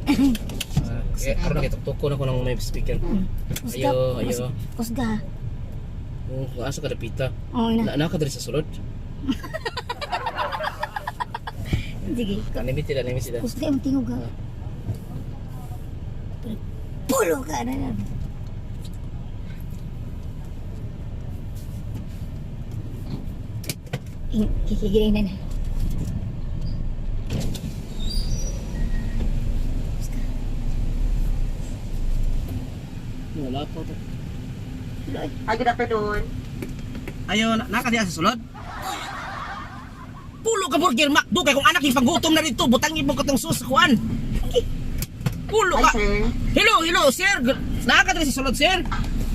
Ah, eh, karon kituktukon ako ng may speaker. Usga. Ayo, ayo. Usga. Oh, asa ka dapita? Oo na. Na ka diri sa sulod? Sige. Kanimi tila, nimi sila. Usga yung tingog ha. Pulo ka na yan. Kikigiling na na. Usga. Wala pa to. Loy. Hi, good afternoon. Ayo, naka diya sa sulod? Pulo ka burger McDo kay kung anak ipanggutom na dito, butang imo katong sus kuan. Pulo Hi, ka. sir. Hello, hello, sir. Naka diri sa sulod, sir.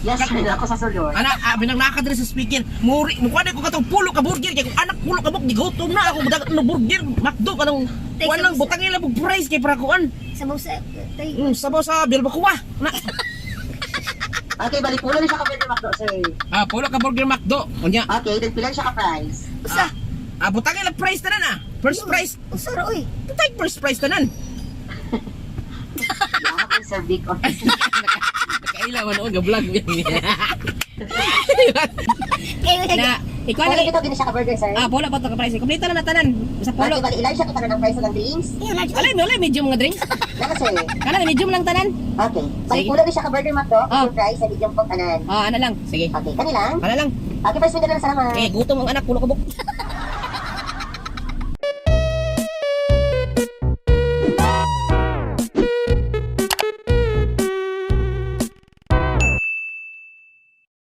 Yes, sir. Ako sa sulod. Ana, ah, binang naka diri sa speaker. Muri, mukuha ko katong pulo ka burger kay kung anak pulo ka buk gigutom na ako budag no burger McDo kanang kuan lang butang ila bug price kay para kuan. Sabaw sa... Tay. Sabaw sa Bilbakuwa. Na. Okay, balik pulo na siya ka burger McDo, sir. Ah, pulo ka burger McDo. Unya. Okay, then pila siya ka price? Usa. Ah, butang ila price tanan ah. First price. Usa ra oy. Butang first price tanan. Yeah, ako sir Vic. Nakaila man noon ga vlog. Kayo Na, ikaw Pula na kita din siya ka burger, sir. Ah, pulo pa to ka price. Kompleto na na tanan. Sa pulo. Okay, balik ilan siya ka tanan ng price ng drinks? Iyo large. Alay, alay medium nga drinks. Naka, sir. Kana medium lang tanan. Okay. Balik Sige. pulo na siya ka burger McDo. Ah. Full price sa medium po tanan. Ah, ana lang. Sige. Okay, kani lang. Kana lang. Okay, first window na lang, salamat. Eh, gutom ang anak, pulo ka buk.